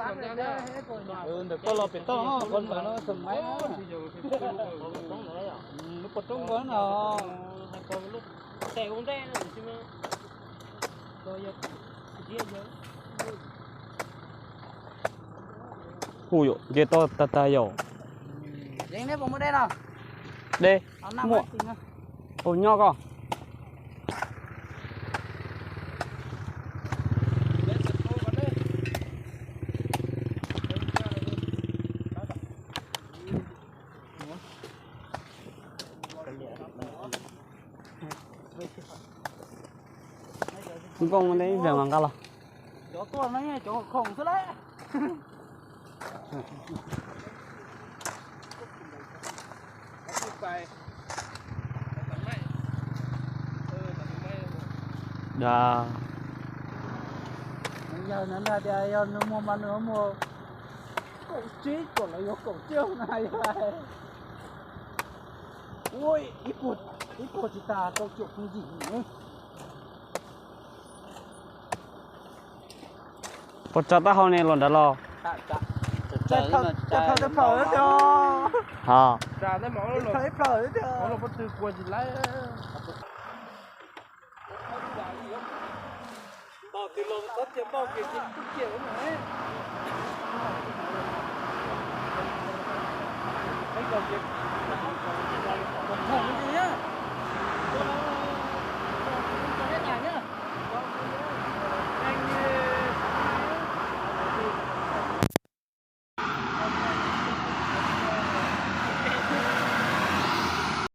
Ntawm koj los pem toj, qhov ntawd no xeem Maiv na. Lub pov roob ko no. Hu yom, nce toj tag tag yom. Dej muaj. Ua nyob koj. Nkauj muaj tej ib zaug mas nqa los. Cov tuaj no cov khoom xwb lauj. Da. Yawg nws hais tias yog nws muag mas nws muag kaum tsib kaum los yuav kaum cuaj na yog. Ua ib puag tsis tas kaum cuaj puag yim. Puas tso taub hau ne los nrad los? Tso thaum twg phom tiag. Ib phom ib phom tiag.